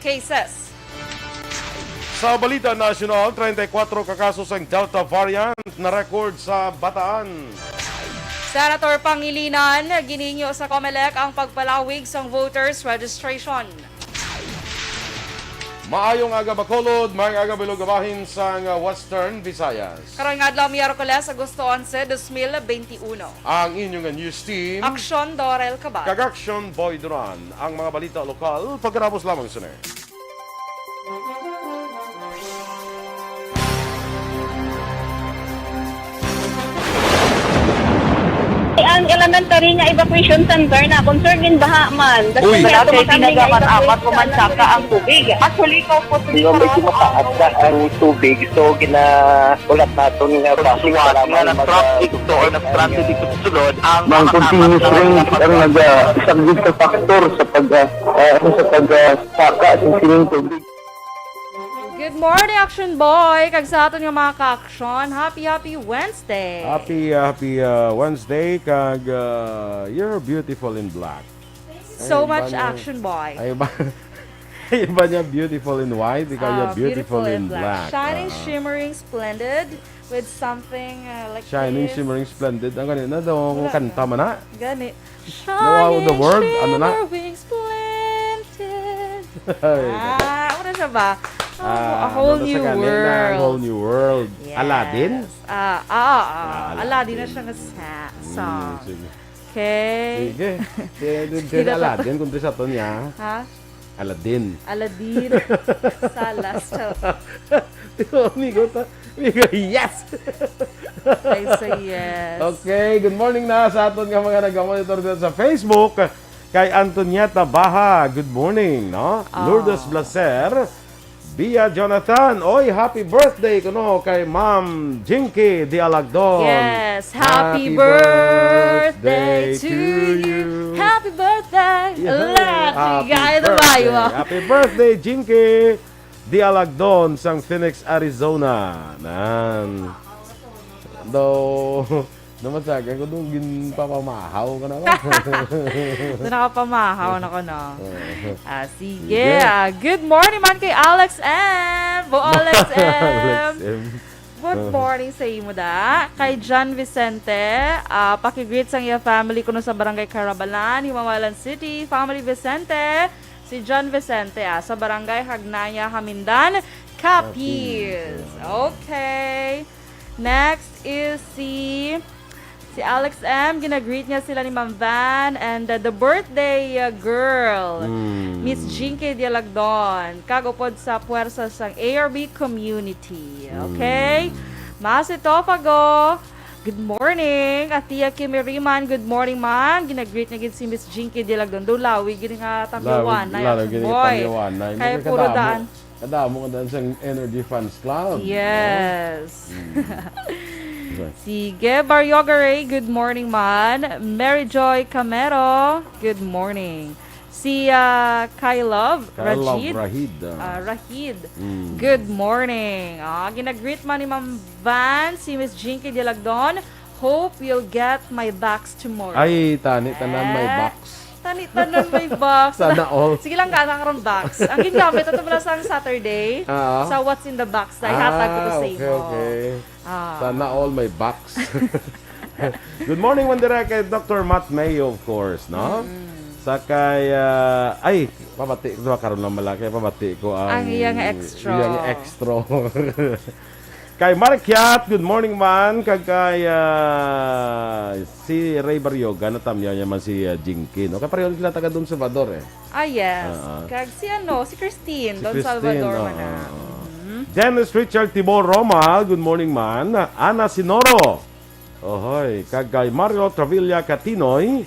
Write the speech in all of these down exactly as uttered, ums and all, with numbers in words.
cases. Sa balita nasyonal, treinta y cuatro ka kaso sang Delta variant na record sa Bataan. Senator Pangilinan, ginhingyo sa Comelec ang pagpalawig sang voters registration. Maayong aga, Bacolod. Maayong aga, bilog nga bahin sang, ah, Western Visayas. Karon nga adlaw, Miyerkules, Agosto onse, dos mil benti uno. Ang inyo nga news team, Aksyon Dorel Cabal. Kag Aksyon Boy Duran. Ang mga balita lokal, pagkatapos lamang sini. Ang elementary nga evacuation center na concern gin baha man. Uy. Wala kay tinaga man apat o man saka ang tubig. Actually, ko po. Medyo mataas na ang tubig, so ginahulat naton nga traffic nga nag-traffic to or nag-transit dito sa sulod ang mga continuous rain ang nag-, ah, isang big factor sa pag, ah, ah, sa pag, ah, saka sa sining tubig. Good morning, Action Boy. Kag sa aton nga mga ka-action, happy, happy Wednesday. Happy, uh, happy, uh, Wednesday, kag, uh, you're beautiful in black. Thank you so much, Action Boy. Ay, iba, iba niya beautiful in white, ikaw you're beautiful in black. Shining, shimmering, splendid, with something, uh, like this. Shining, shimmering, splendid. Ang ganina daw, kanta man na. Gani. Wow, the world, ano na? Shining, shimmering, splendid. Ay. Ah, ano siya ba? Oh, ah, a whole new world. A whole new world. Yes. Aladdin? Ah, ah, ah. Ah, Aladdin na siya nga sa-, song. Mm, sige. Okay. Sige. Sige, sige, sige, Aladdin, kung sa to niya. Ha? Aladdin. Aladdin. Salas. Di ba, amigo, ta-, amigo, yes! I say yes. Okay, good morning na sa aton nga mga nag-monitor dito sa Facebook. Kay Antonieta Baha, good morning, no? Ah. Lourdes Blaser, Bia Jonathan, oy, happy birthday kuno kay Ma'am Jinky Dialagdon. Yes, happy birthday to you. Happy birthday. Yeah. Happy birthday. Happy birthday, Jinky Dialagdon sang Phoenix, Arizona. Nan. Do, namasagan ko doon, ginpapamahaw ka na ba? Doon nakapamahaw na ko, no? Oo. Ah, sige. Sige. Ah, good morning man kay Alex M. Bo Alex M. Alex M. Good morning sa imo, da. Kay John Vicente, ah, paki-greet sang iya family kuno sa Barangay Carabalan, Himawalan City. Family Vicente, si John Vicente, ah, sa Barangay Hagnaya, Hamindan, Capiz. Capiz. Okay. Next is si, si Alex M. Ginagreet niya sila ni Ma'am Van and, uh, the birthday, uh, girl, Mm. Miss Jinky Dialagdon. Kag upod sa puwersa sang A R B community. Okay? Mm. Masi Topago, good morning. Atia Kimi Riman, good morning, ma'am. Ginagreet niya gid si Miss Jinky Dialagdon. Do lawi gid nga tamyawan na, lalo gid nga tamyawan na. Kay puro kadamo, daan. Kadamo nga daan sang Energy Fans Club, no? Yes. Mm. Sige, Baryoga Ray, good morning, man. Mary Joy Camero, good morning. Si, ah, Kyle Love, Kyle Love Rajid. Rahid, ah. Ah, Rahid. Mm. Good morning. Ah, ginagreet man ni Ma'am Van, si Miss Jinky Dialagdon. Hope you'll get my box tomorrow. Ay, tani tanan may box. Tani tanan may box. Sana all. Sige lang, kana karon box. Ang gingamit ato pala sang Saturday, ah, sa What's in the Box, na ihatag ko to sa imo. Ah, okay, okay. Ah. Sana all may box. Good morning, Wandera, kay Doctor Matt Mayo, of course, no? Mm. Sa kay, ah, ay, pabati ko karon lang malaki, pabati ko ang, ang iyang extra. Iyang extra. Kay Marikyat, good morning man. Kag kay, ah, si Ray Barrioga, natamyaw niya man si, ah, Jinky, no? Kay pareho sila taga Don Salvador, eh. Ah, yes. Ah, ah. Kag si ano, si Christine, si Don Christine, Salvador man, ah, ah. Mhm. Dennis Richard Tibor Romal, good morning man. Ana Sinoro. Ohoy, kag kay Mario Travilla Catinoy.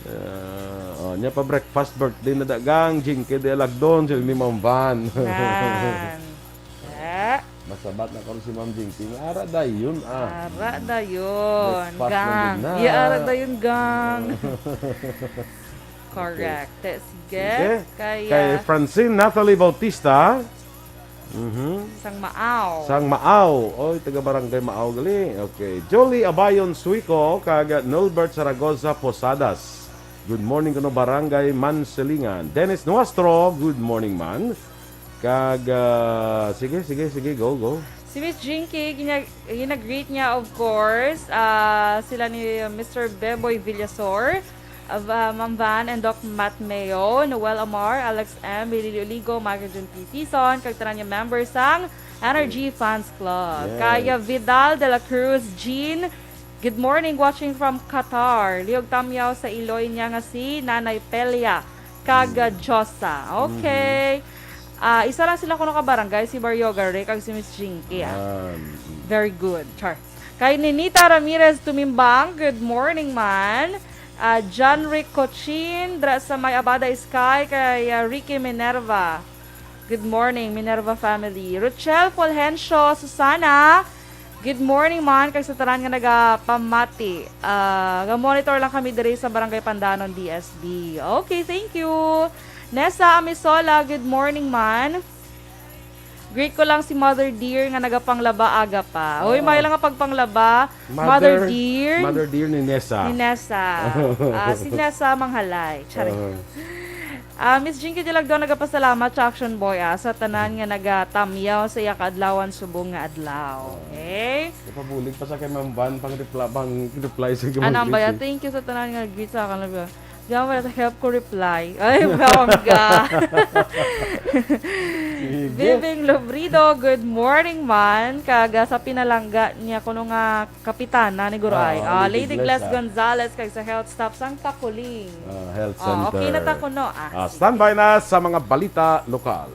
Ah, oh, niya pa breakfast birthday na dagang, Jinky Dialagdon, sila ni Ma'am Van. Nan. Eh. Masabat na karon si Ma'am Jinky. Ara dayon, ah. Ara dayon, breakfast na gang. Gid na. Iya, ara dayon, gang. Correct. Okay. Sige. Sige. Kay, kay, ah, Francine Natalie Bautista. Mhm. Sang Maaw. Sang Maaw. Oy, taga Barangay Maaw gali. Okay. Jolie Abayon Suico kag Nolbert Zaragoza Posadas. Good morning kuno, Barangay Mansilingan. Dennis Nuestro, good morning man. Kag, ah, sige, sige, sige, go, go. Si Miss Jinky, ginya-, ginagreet niya, of course, ah, sila ni Mister Beboy Villasor, ah, Ma'am Van and Doc Matt Mayo, Noel Amar, Alex M, Billy Oligo, Michael John P. Tison, kag tanan nga member sang Energy Fans Club. Yes. Kaya Vidal de la Cruz, Jean, good morning, watching from Qatar. Liog tamyaw sa iloy niya nga si Nanay Pelia kag, ah, Josa. Okay. Ah, isa lang sila kuno ka barangay, si Barrio Garre kag si Miss Jinky, ah. Ah, mm. Very good. Char. Kay Ninita Ramirez Tumimbang, good morning man. Ah, John Rick Cochin, dra sa may Abada Sky, kay, ah, Ricky Minerva. Good morning, Minerva family. Rochelle Fulgencio Susana, good morning man, kag sa tanan nga nagapamati. Ah, ga-monitor lang kami diri sa Barangay Pandanon, D S B. Okay, thank you. Nessa Amisola, good morning man. Greet ko lang si Mother Dear nga nagapanglaba aga pa. Uy, Ah. may lang nga pagpanglaba. Mother Mother, Dear. Mother Dear ni Nessa. Ni Nessa. Ah, si Nessa Manghalay. Charing. Ah. Ah, Miss Jinky Dilagdo nagapasalamat sa Action Boy, ah, sa tanan nga nagatamyaw sa iya kaadlawan subong nga adlaw. Ah. Okay? Ipabulig pa sa kay Ma'am Van pang reply, pang reply sa Ano ang baya? Thank you sa tanan nga greet sa akin. Diyan wala sa help ko reply. Ay, bongga. Sige. Bibing Lobrido, good morning man. Kaga sa pinalangga niya kuno nga kapitana ni Guray. Ah, Ah, Lady Lady Gles Gles, ah. Gonzalez kag sa health staff sang Takuling. Ah, health Ah, okay na center. ta kuno. Ah, Ah, sige. Standby na sa mga balita lokal.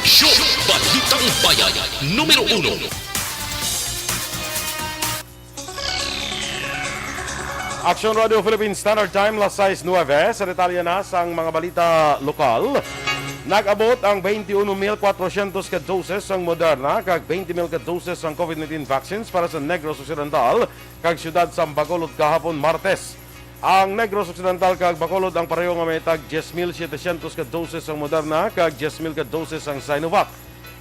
Show Balitang Bayan, numero uno. Action Radio Philippine Standard Time, las sais nuebe. Sa detalye na sang mga balita lokal, nag-abot ang twenty-one mil four hundred ka doses sang Moderna kag twenty mil ka doses sang COVID nineteen vaccines para sa Negros Occidental kag siyudad sang Bacolod kahapon, Martes. Ang Negros Occidental kag Bacolod ang pareho nga may tag diyes mil siyetecientos ka doses sang Moderna kag diyes mil ka doses sang Sinovac.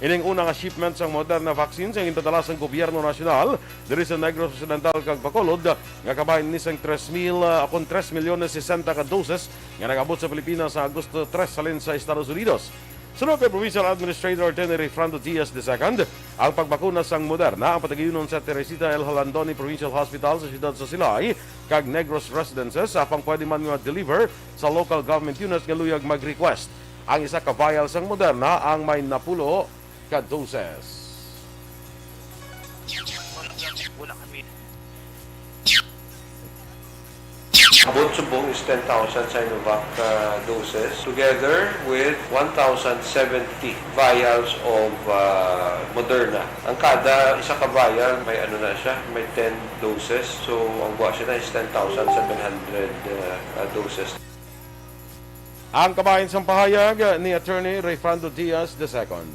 Ining una nga shipment sang Moderna vaccine sang ginpadala sang gobyerno nasyonal diri sa Negros Occidental kag Bacolod, nga kabahin ini sang tres mil, ah, kon tres milyones sesenta ka doses nga nag-abot sa Pilipinas sa Agosto tres halin sa Estados Unidos. Suno kay Provincial Administrator Attorney Rayfrando Diaz the second, ang pagbakuna sang Moderna ang patagayunon sa Teresita L. Jalandoni Provincial Hospital sa siyudad sa Silay kag Negros Residences, apang pwede man nga deliver sa local government units nga luyag mag-request. Ang isa ka vial sang Moderna ang may napulo ka doses. Wala kami. Abot subong is ten thousand Sinovac, uh, doses, together with one thousand seventy vials of, uh, Moderna. Ang kada isa ka vial, may ano na siya, may ten doses. So, ang buwa siya na is ten thousand seven hundred, uh, uh, doses. Ang kabahin sang pahayag ni Attorney Rayfrando Diaz the second.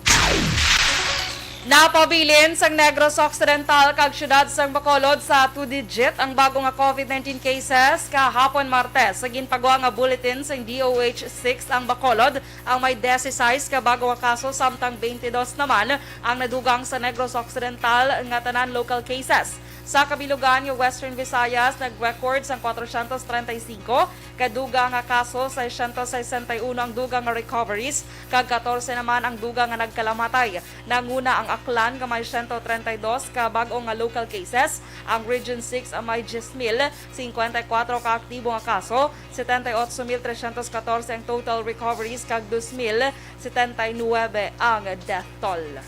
Napabilin sang Negros Occidental kag siyudad sang Bacolod sa two-digit ang bago nga COVID nineteen cases kahapon, Martes. Sa ginpagwa nga bulletin sang D O H six ang Bacolod, ang may diyesisais ka bago nga kaso, samtang twenty-dos naman ang nadugang sa Negros Occidental nga tanan local cases. Sa kabilugan nga Western Visayas, nag-record sang kwatrocientos treinta y cinco ka dugang nga kaso, sescientos sesenta y uno ang dugang nga recoveries, kag katorse naman ang dugang nga nagkalamatay. Nanguna ang Aklan nga may siyento treinta y dos ka bag-o nga local cases, ang Region six may diyes mil cincuenta y cuatro ka aktibo nga kaso, setenta y ocho mil trescientos catorce ang total recoveries, kag dos mil setenta y nuebe ang death toll.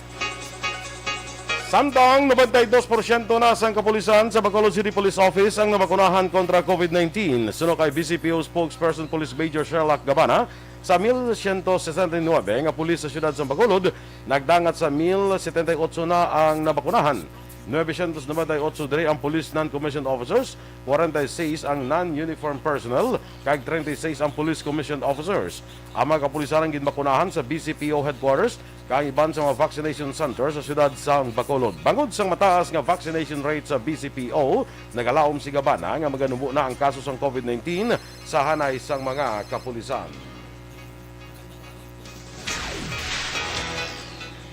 Samtang noventa y dos porsyento na sang kapulisan sa Bacolod City Police Office ang nabakunahan kontra COVID nineteen. Suno kay V C P O spokesperson Police Major Sherlock Gabana, sa mil siyento sesenta y nuebe nga pulis sa siyudad sa Bacolod, nagdangat sa mil setenta y ocho na ang nabakunahan. Nuebe syentos nobenta y otso diri ang police non-commissioned officers, kwarenta y seis ang non-uniform personnel, kag treinta y seis ang police commissioned officers. Ang mga kapulisan ang ginbakunahan sa B C P O headquarters kag iban sa mga vaccination center sa siyudad sang Bacolod. Bangod sang mataas nga vaccination rate sa B C P O, nagalaom si Gabana nga maganubo na ang kaso sang COVID nineteen sa hanay sang mga kapulisan.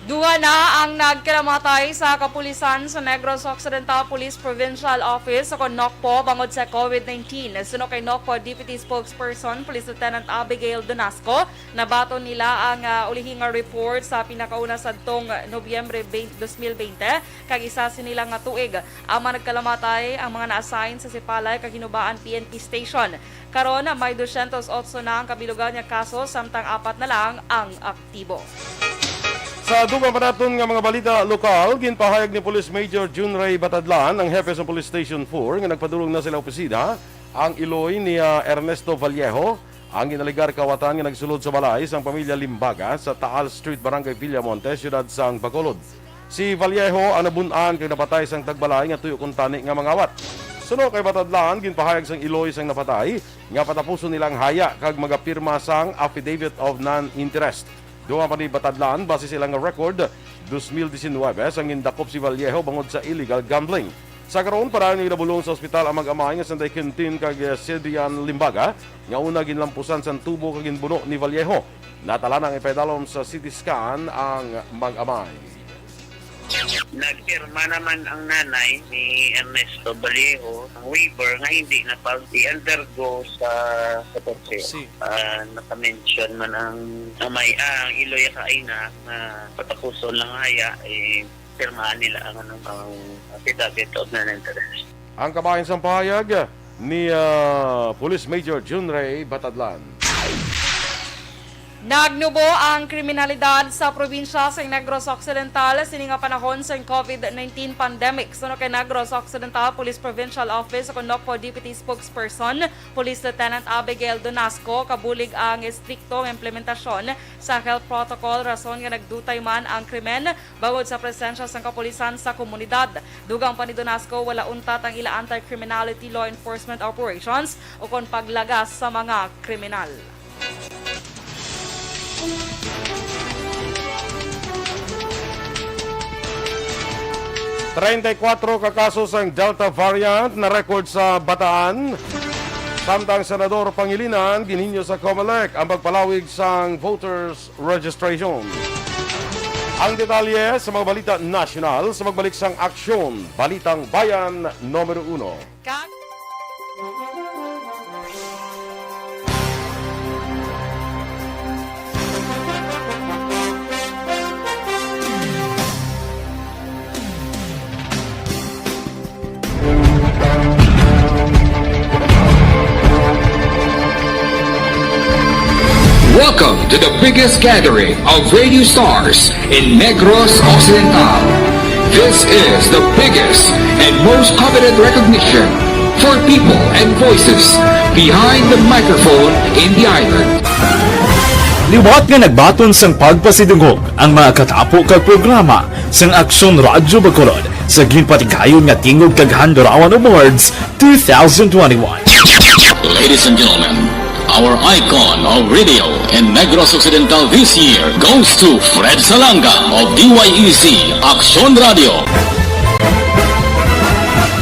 Duha na ang nagkalamatay sa kapulisan sa Negros Occidental Police Provincial Office o kon NOCPO bangod sa COVID nineteen. Suno kay NOCPO Deputy Spokesperson Police Lieutenant Abigail Donasco, nabaton nila ang, ah, ulihi nga report sa pinakauna sadtong Nobyembre twenty, dos mil bente, kag isa sini lang nga tuig ang mga nagkalamatay ang mga na-assign sa Sipalay kag Hinubaan P N P Station. Karon, may dosyentos otso na ang kabilugan nga kaso, samtang apat na lang ang aktibo. Sa dugang pa naton nga mga balita lokal, ginpahayag ni Police Major Junray Batadlan, ang hepe sa Police Station four, nga nagpadulong na sila opisina ang iloy ni, ah, Ernesto Vallejo, ang ginalegar kawatan nga nagsulod sa balay sang pamilya Limbaga sa Taal Street, Barangay Villamonte, siyudad sang Bacolod. Si Vallejo ang nabun-an kag napatay sang tagbalay nga tuyo kuntani nga mangawat. Suno kay Batadlan, ginpahayag sang iloy sang napatay nga patapuson nila ang haya kag magapirma sang affidavit of non-interest. Dugang pa ni Batadlan, base sa ilang record, dos mil disinwebe sang gindakop si Vallejo bangod sa illegal gambling. Sa karon, padayon nga ginabulong sa ospital ang mag-amay nga si Inday Quintin kag, eh, Cedrian Limbaga, nga una ginlampusan sang tubo kag ginbuno ni Vallejo. Natala na ang ipaidalom sa C T scan ang mag-amay. Nagpirma naman ang nanay ni Ernesto Vallejo ng waiver nga hindi na pag-i-undergo sa autopsy. Autopsy. Ah, naka-mention man ang amay, ah, ang iloy kaina nga patapuson lang haya, eh, pirmahan nila ang, ano, ang affidavit of non-interest. Ang kabahin sang pahayag ni, ah, Police Major Junray Batadlan. Nagnubo ang kriminalidad sa probinsya sa Negros Occidental sini nga panahon sa COVID nineteen pandemic. Suno kay Negros Occidental Police Provincial Office o kon NOCPO Deputy Spokesperson, Police Lieutenant Abigail Donasco, kabulig ang estrikto nga implementasyon sa health protocol, rason nga nagdutay man ang krimen bangod sa presensya sang kapulisan sa komunidad. Dugang pa ni Donasco, wala untat ang ila anti-criminality law enforcement operations o kon paglagas sa mga kriminal. Treinta y cuatro ka kaso sang Delta variant na record sa Bataan, samtang Senador Pangilinan ginhinyo sa Comelec ang pagpalawig sang voters registration. Ang detalye sa mga balita nasyonal sa pagbalik sang Aksyon, Balitang Bayan Numero Uno. Kag Welcome to the biggest gathering of radio stars in Negros Occidental. This is the biggest and most coveted recognition for people and voices behind the microphone in the island. Liwat nga nagbaton sang pagpasidungog ang mga katapo kag programa sang Aksyon Radyo Bacolod sa ginpatigayon nga Tingog kag Handurawan Awards two thousand twenty-one. Ladies and gentlemen, our icon of radio in Negros Occidental this year goes to Fred Salanga of D Y E Z Aksyon Radio.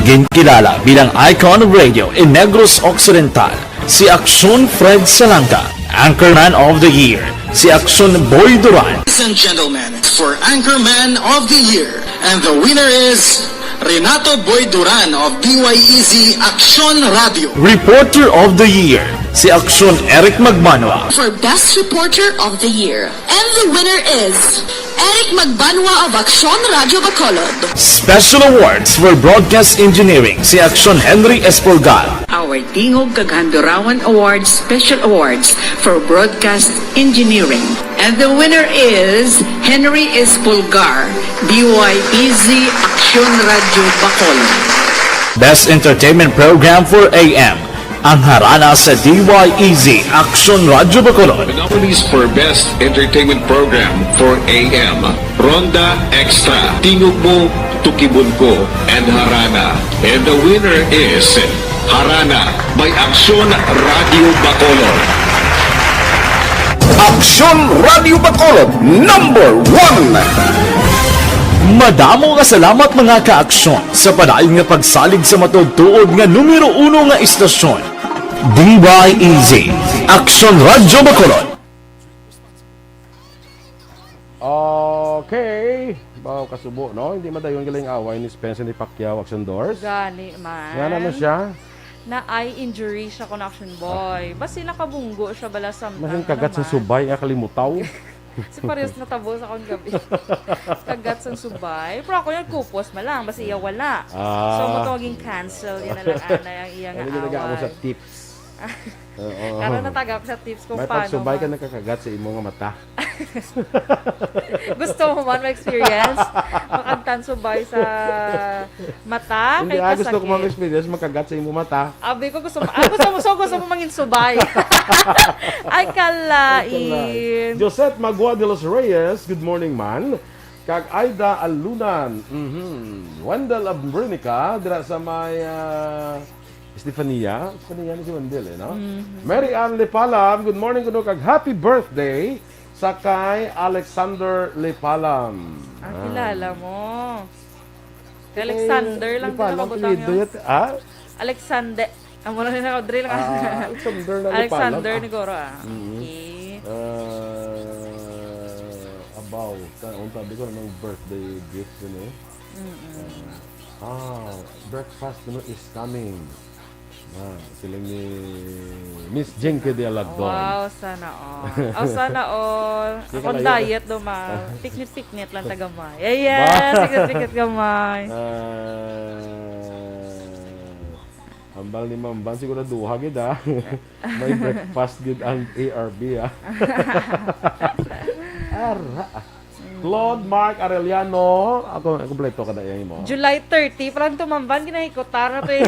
Ginkilala bilang icon of radio in Negros Occidental si Aksyon Fred Salanga, Anchorman of the Year si Aksyon Boy Duran. Ladies and gentlemen, for Anchorman of the Year, and the winner is Renato Boy Duran of D Y E Z Aksyon Radio. Reporter of the Year si Aksyon Eric Magmanwa. For Best Reporter of the Year, and the winner is Eric Magbanwa of Aksyon Radyo Bacolod. Special Awards for Broadcast Engineering si Aksyon Henry Espolgar. Our Tingog kag Handurawan Awards Special Awards for Broadcast Engineering. And the winner is Henry Espolgar, D Y E Z Aksyon Radyo Bacolod. Best Entertainment Program for A M Ang harana sa D Y E Z Action Radyo Bacolod. The nominees for Best Entertainment Program for A M, Ronda Extra, Tingog Mo, Tukibon Ko, and Harana. And the winner is Harana by Action Radio Bacolod. Action Radio Bacolod, number one. Madamo nga salamat, mga ka-aksyon, sa padayon nga pagsalig sa matuod-tuod nga numero uno nga istasyon. D Y E Z, Action Radyo Bacolod. Okay. Baw kasubo, no? Hindi madayon galing away ni Spence and ni Pacquiao, Action Doors. Gani man. Nga naman siya? Na eye injury siya, Connection Boy. Basi nakabunggo siya bala sa Mas yung kagat sa subay nga kalimutaw. Si Paris natabo sa akong gabi. Kagat sa subay. Pero ako yung kupos malang. Basi iya wala. Ah. So, mo maging cancel. Yan na lang, ana, ang iya nga Ano yung nag-aamo sa away. Tips? Oo. Karon natagap sa tips kung May paano pagsubay ka ma- nakakagat sa imo nga mata. Gusto mo man ma-experience? Makagtan subay sa mata? Hindi, Kay ah, gusto ko kasakit. ma-experience makagat sa imo mata. Abi ko gusto mo, ah, gusto mo, so gusto mo mangin subay. Ay, kalain. Josette Magua de los Reyes, good morning, man. Kag Aida Alunan, mhm. Wendell Abrinica, dira sa may, ah, Estefania. Estefania ni si Wendell, eh, no? Mary Ann Lepalam, good morning, kuno, kag happy birthday sa kay Alexander Lepalam. Ah, kilala mo. Kay Alexander lang din Lepalam, nakabutang apelyido yun. yat-, ah? Alexander. Amo na rin ako, Dre lang. Ah, Alexander na Alexander Lepalam, ah. Negoro, ah. Mhm. Okay. Ah, about, ka, ang sabi ko ng birthday gift yun eh. Ah, breakfast, you know, is coming. Ah, siling ni Miss Jinky de Alagdon. Wow, sana all. Oh, sana all. Di ka Akong layo. Diet do, ma. Piknit-piknit lang taga may. Yeah, yeah. Ba? Sikit-sikit gamay. Ah, ambal ni Mamban, siguro duha gid, ah. May breakfast gid ang A R B, ah. Ara. Claude Mark Arellano, ako, kompleto ka na yan mo. July thirty, parang tumamban, ginahikotar na to eh.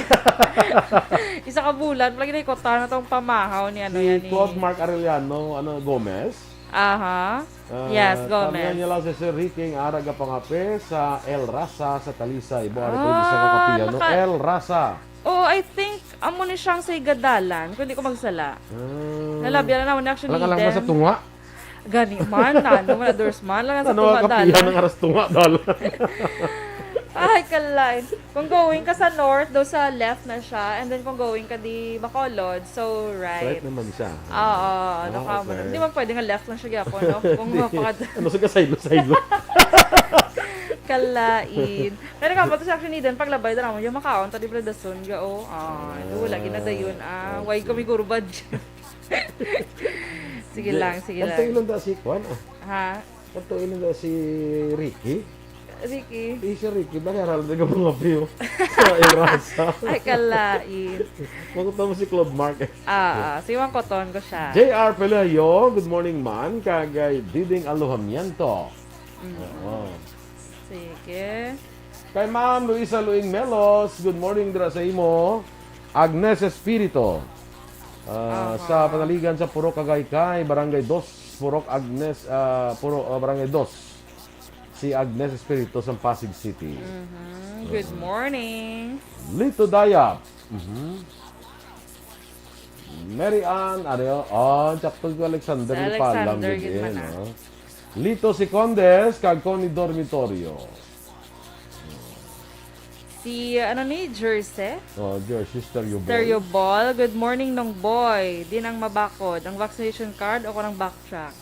Isa ka bulan, parang ginahikotar na tong pamahaw ni ano Si yan eh. Claude Mark Arellano, ano, Gomez? Aha. Ah, Yes, tama Gomez. niya lang si Sir Ricky nga ara gapangape sa El Rasa sa Talisay. Buwan ko Ah, sa kakapihan, no? naka- El Rasa. Oh, I think, amo ni siyang sa Igadalan, kung di ko magsala. Ah. Nalabyan na naman actually. Alang-alang ba sa tunga? Gani man, ano man, adors man, lang sa Ano tunga ang kapihan dalan. Ng aras tunga, dal? Ay, kalain. Kung going ka sa north, daw sa left na siya. And then kung going ka di Bacolod, so right. Right naman siya. Oo, ano Ah, ka mo. okay. Hindi man pwede nga left lang siya gyapon, no? Kung mapakad... Ano sa kasaylo-saylo? Kalain. Pero nga, bato siya actually din, paglabay na mo, yung makaon, tadi bradason, ga, oh. Ah, wala, ginadayon, ah. Why kami guro budget? Sige lang, sige Ang lang. tuilan da si Kwan, ah. Ha? Ang tuilan da si Ricky. Ricky. Eh, si Ricky, bakit harap na ka mga view? Sa El Rasa. Ay, kalain. Magutom mo si Claude Mark. Ah, ah. Siwang koton ko siya. J R Pelayo, good morning, man. Kagay Diding Alojamiento. Oo. Sige. Kay Ma'am Luisa Luing Melos, good morning dira sa imo. Agnes Espirito. Ah, Aha. Sa Panaligan sa Purok Agaycay, Barangay Dos, Purok Agnes, ah, Puro, ah, Barangay Dos. Si Agnes Espirito sa Pasig City. Mhm. Good morning. Lito Dayap. Mhm. Mary Ann, ano yun? Oh, sakto ko Alexander Si ni Palang Alexander, gid yun eh, man, ah. No? Lito si Condes, kag Connie Dormitorio. Si, ano ni, Jersey? Oh, dear sister, you Stereo Ball. Good morning, Nong Boy. Din ang mabakod, ang vaccination card o ang backtrack?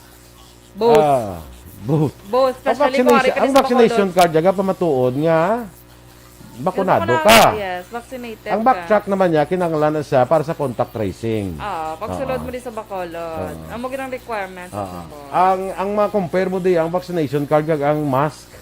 Both. Ah, both. Both. Ang, Especially vaccination, kung ari ka ang sa vaccination Bacolod. Card, yaga pamatuod nga, bakunado Bakunado, ka. Yes, vaccinated Ang ka. backtrack naman niya, kinahanglan na siya para sa contact tracing. Ah, pagsulod Oo. mo di sa Bacolod. Oo. Amo ginang requirements sa Oo. Bacolod. Ang, ang ma-compare mo di, ang vaccination card kag ang mask.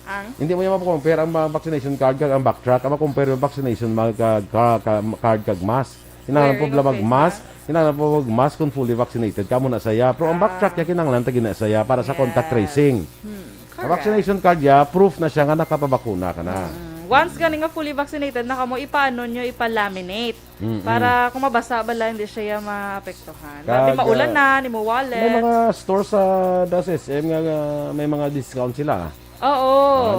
Ang? Hindi mo yung ma-compare ang mga vaccination card kag ang backtrack. Ang ma-compare yung vaccination mag, ka, ka, ka, card kag mask. Kinahanglan po Wearing lang of face mag-mask. Kinahanglan po mag-mask kung fully vaccinated ka muna saya. Pero ang Ah. backtrack niya, kinahanglan tagi na saya para sa contact Yes. tracing. Hmm, Ang correct. vaccination card niya, proof na siya nga nakapabakuna ka na. Mm, Once gani nga fully vaccinated na kamo, ipaano nyo, ipa-laminate. Mm-mm. Para kung mabasa bala, hindi siya maapektuhan. Kag, Grabe, maulan ah, na, ni mo may wallet. mga store sa das S M nga, nga may mga discount sila. Oo.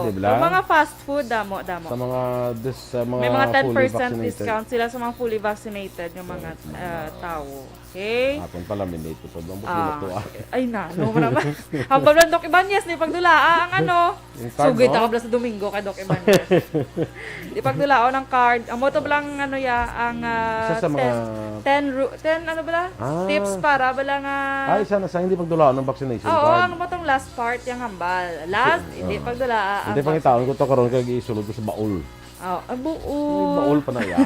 Ah, di ba? Yung mga fast food, damo, damo. Sa mga dis-, sa mga May mga fully ten percent vaccinated. discount sila sa mga fully vaccinated, yung mga, Right. ah, tao. Okay? Akon pala, minute ko pa. Bang Ah, buti na to, ah. Ay na, no mo naman. Hambal lang, Doc Ibanez, ni pagdulaa ang ano. Yung card, Sugid no? Ako bala sa Domingo kay Doc Ibanez. Di pagdulaon ang card. Amo to bala ang ano ya, ang, ah, Isa sa mga ten, ten ru-, ten ano bala? Ah. Tips para bala nga Ah, isa na sa hindi pagdulaon ng vaccination Oo, card. Ang mo tong last part, yung hambal. Last, So, hindi ah. pagdulaa ang Hindi, pangitaon ko to karon kay gisulod ko sa baul. Oh, abo, May oh. baul pa na yan.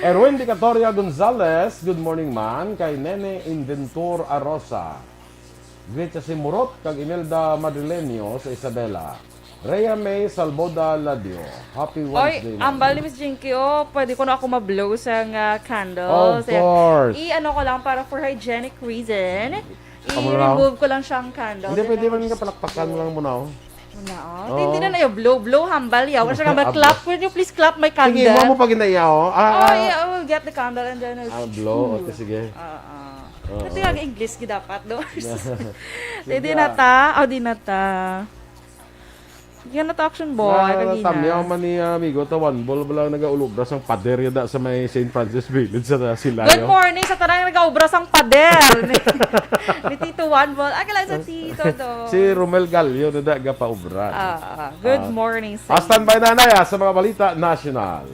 Erwin Dicatoria Gonzalez, good morning man. Kay Nene Inventor Arosa. Greet sa si Murot kag Imelda Madrileño sa Isabela. Rhea May Salboda Ladio. Happy Oy, Wednesday, ambal Mami. ni Miss Jinky, oh, pwede ko na ako ma-blow sa nga candle. Of Sa, course. i-ano ko lang para for hygienic reason. Amo na lang. I-remove ko lang siyang candle. Hindi, Then pwede I'll man nga just palakpakan mo blow. lang muna, oh. Muna, oh. Oo. Hindi na na yung blow, blow, hambal, yaw. Siya hambal, Ah, clap. Will you please clap my candle? Tingin mo mo pag inaiya, oh. Ah, Oh, ah. yeah, I will get the candle and then I'll Ah, blow. blow. Okay, sige. Ah, ah. Oo. Ito yung English, gi dapat, no? Sige, Hindi na ah. ta. Oh, di na ta. Yan na to, action boy, Na, kagina. Natamyaw man ni, ah, amigo, ta One Ball, bala nagaulubra sang pader yada sa may Saint Francis Village sa Silayo. Good morning sa tanang nagaubra sang pader. Ni, ni Tito One Ball. Ah, kailan sa Tito to? Si Romel Gallo na da gapaubra. Ah, ah. Good Ah. morning sa Ah, standby na, Nay, ah, sa mga balita national.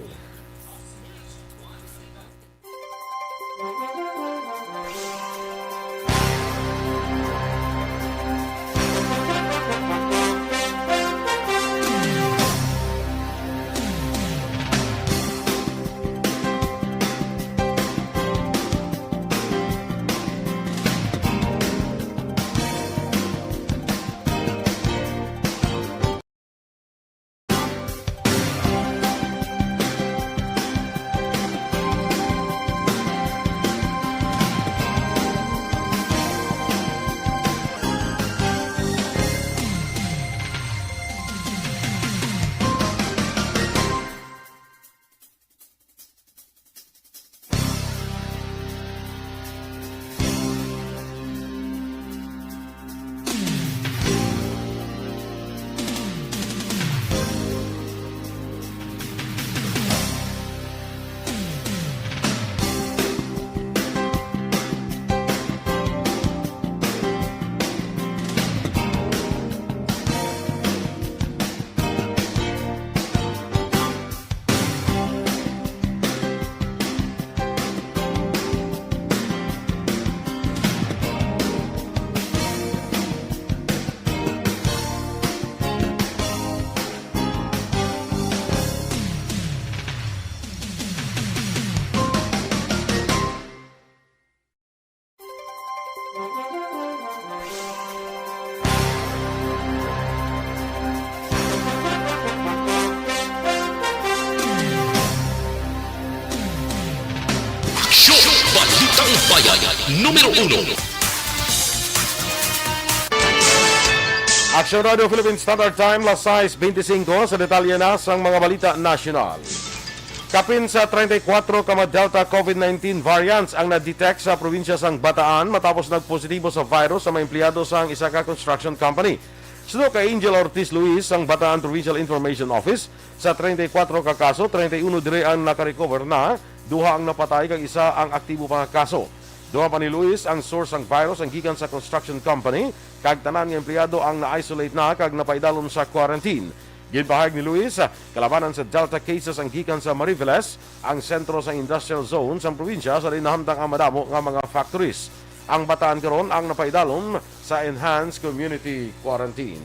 Aksyon! Balitang Bayan, numero uno. Aksyon Radio Philippine Standard Time, las sais beintisinco. Sa detalye na sang mga balita nasyonal. Kapin sa treinta y cuatro ka mga Delta COVID nineteen variants ang na-detect sa probinsya sang Bataan matapos nagpositibo sa virus sa mga empleyado sang isa ka construction company. Suno kay Angel Ortiz Luis sang Bataan Provincial Information Office, sa treinta y cuatro ka kaso, treinta y uno diri ang nakarecover na, duha ang napatay kag isa ang aktibo pa nga kaso. Dugang pa ni Luis, ang source sang virus ang gikan sa construction company, kag tanan nga empleyado ang na-isolate na kag napaidalom sa quarantine. Ginpahayag ni Luis, kalabanan sa Delta cases ang gikan sa Mariveles, ang sentro sa industrial zone sang probinsya, sa diin nahamtang ang madamo nga mga factories. Ang Bataan karon ang napaidalom sa enhanced community quarantine.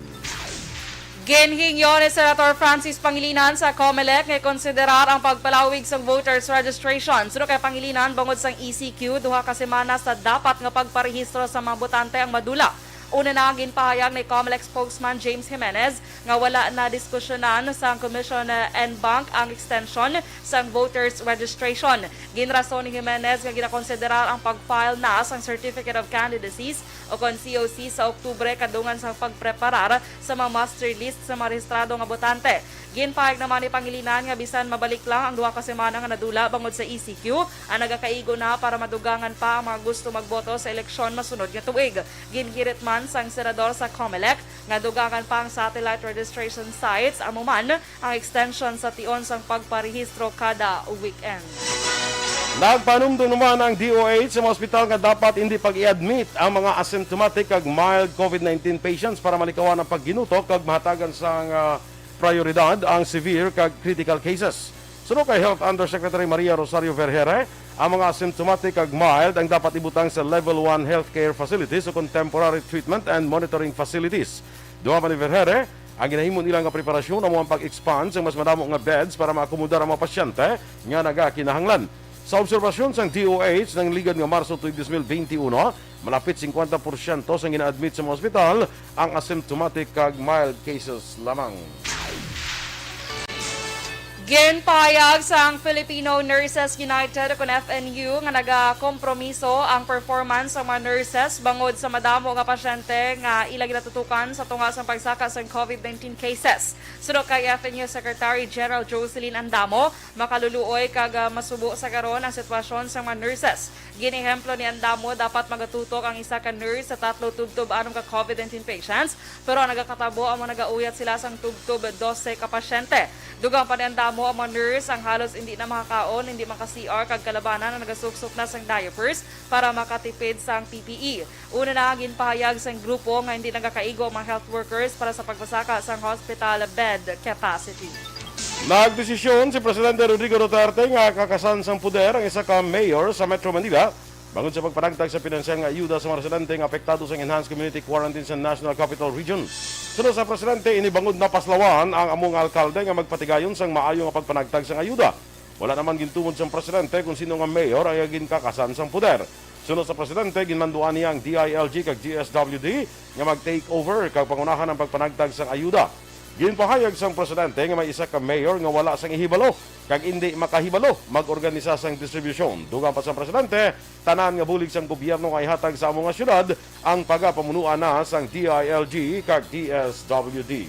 Ginhingyo ni Senator Francis Pangilinan sa Comelec nga ikonsiderar ang pagpalawig sang voters registration. Suno kay Pangilinan, bangod sang E C Q, duha ka semana sa dapat nga pagparehistro sa mga botante ang madula. Una na ang ginpahayag ni Comelec spokesman James Jimenez nga wala na diskusyonan sang Commission en Banc ang extension sang voters registration. Ginrason ni Jimenez nga ginakonsiderar ang pag-file na sang Certificate of Candidacies o kon C O C sa Oktubre kadungan sang pagpreparar sa mga muster list sa mga rehistrado nga botante. Ginpahayag naman ni Pangilinan nga bisan mabalik lang ang duha ka semana nga nadula bangod sa E C Q, ang nagakaigo na para madugangan pa ang mga gusto magboto sa eleksyon masunod nga tuig. Ginhirit man sang senador sa Comelec nga dugangan pa ang satellite registration sites, amo man ang extension sa tion sang pagparehistro kada weekend. Nagpanumdom naman ang D O H sa mga ospital nga dapat hindi pag-i-admit ang mga asymptomatic kag mild COVID nineteen patients para malikawan ang pagginutok kag mahatagan sang, ah, prioridad ang severe kag critical cases. Suno kay Health Undersecretary Maria Rosario Vergeire, ang mga asymptomatic kag mild ang dapat ibutang sa Level one healthcare facilities o kon temporary treatment and monitoring facilities. Dugang pa ni Vergeire, ang ginahimo nila nga preparasyon amo ang pag-expand sa mas madamo nga beds para maakomodar ang mga pasyente nga nagakinahanglan. Sa obserbasyon sang D O H, nangligad nga Marso tuig dos mil benti uno, malapit singkwenta porsyento sang gina-admit sa mga ospital ang asymptomatic kag mild cases lamang. Ginpahayag sang Filipino Nurses United, kon F N U, nga nagakompromiso ang performance sang mga nurses bangod sa madamo nga pasyente nga ila ginatutukan sa tunga sang pagsaka sang COVID nineteen cases. Suno kay F N U Secretary General Jocelyn Andamo, makaluluoy kag, ah, masubo sa karon ang sitwasyon sang mga nurses. Ginehemplo ni Andamo, dapat magatutok ang isa ka nurse sa tatlo tubtob anom ka COVID nineteen patients, pero ang nagakatabo amo nagauyat sila sang tubtob dose ka pasyente. Dugang pa ni Andamo, ang mga nurse ang halos indi na makakaon, indi maka-C R, kag kalabanan ang nagasuksok na sang diapers para makatipid sang P P E. Una na, ginpahayag sang grupo nga hindi nagakaigo ang mga health workers para sa pagpasaka sang hospital bed capacity. Nagdesisyon si Presidente Rodrigo Duterte nga kakasan sang poder ang isa ka mayor sa Metro Manila bangod sa pagpanagtag sa pinansyal nga ayuda sa mga residente nga apektado sang enhanced community quarantine sa National Capital Region. Suno sa presidente, ini bangod napaslawan ang amo nga alkalde nga magpatigayon sang maayo nga pagpanagtag sang ayuda. Wala naman gintumod sang presidente kon sino nga mayor ang iya ginkakasan sang poder. Suno sa presidente, ginmanduan niya ang D I L G kag D S W D nga mag-take over kag pangunahan ang pagpanagtag sang ayuda. Ginpahayag sang presidente nga may isa ka mayor nga wala sang ihibalo kag indi makahibalo mag-organisa sang distribusyon. Dugang pa sang presidente, tanan nga bulig sang gobyerno nga ihatag sa amo nga syudad ang pagapamunuan na sang D I L G kag D S W D.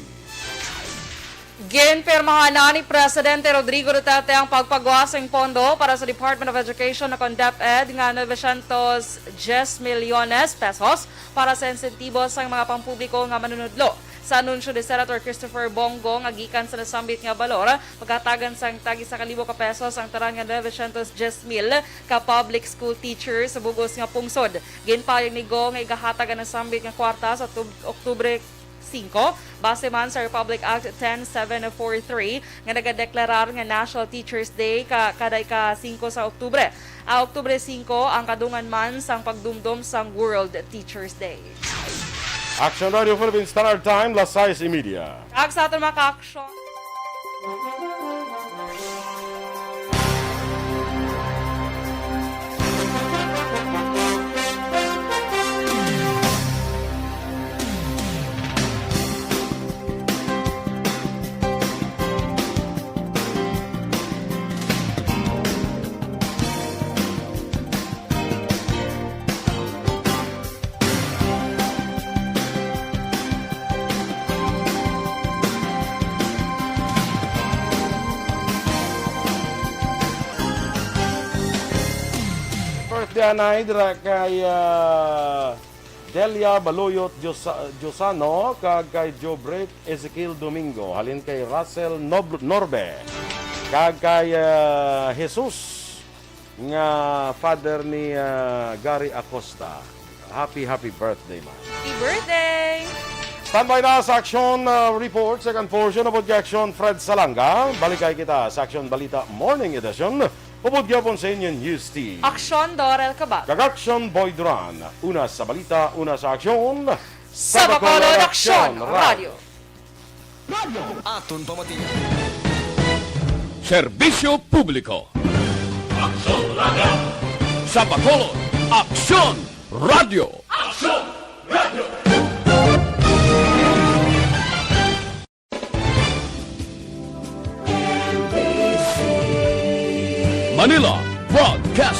Ginpirmahan na ni Presidente Rodrigo Duterte ang pagpagwa sing pondo para sa Department of Education o kon DepEd nga novecientos diez milyones pesos para sa insentibo sang mga pampubliko nga manunudlo. Sa anunsyo ni Senator Christopher Bong Go nga gikan sa nasambit nga balor, paghatagan sang tag isa ka libo ka pesos ang tanan nga novecientos diez mil ka public school teachers sa bug-os nga pungsod. Ginpahayag ni Go nga igahatag ang nasambit nga kwarta sa Oktub-, Oktubre singko, base man sa Republic Act ten seven four three nga nagadeklarar nga National Teachers Day ka, kada ika-singko sa Oktubre. Ang Oktubre singko ang kadungan man sang pagdumdom sang World Teachers Day. Action Radio Philippines Standard Time, las sais y media. Kag sa aton mga ka-aksyon. Birthday anay dira kay, ah, Delia Baloyot Diosa-, Diosano kag kay Jobrick Ezekiel Domingo, halin kay Russell Nob-, Norbe, kag kay, ah, Jesus nga father ni, ah, Gary Acosta. Happy, happy birthday, man. Happy birthday! Standby na sa action, ah, report, second portion of Action Fred Salanga. Balikay kita sa Action Balita Morning Edition. Upod gyapon sa inyo, News Team. Aksyon, Dorel Cabal. Kag Aksyon, Boy Duran. Una sa balita, una sa aksyon. Sa Bacolod, Aksyon Radio. Aton pamatian. Serbisyo publiko. Aksyon Radio. Sa Bacolod, Aksyon Radio. Aksyon Radio. Manila Broadcast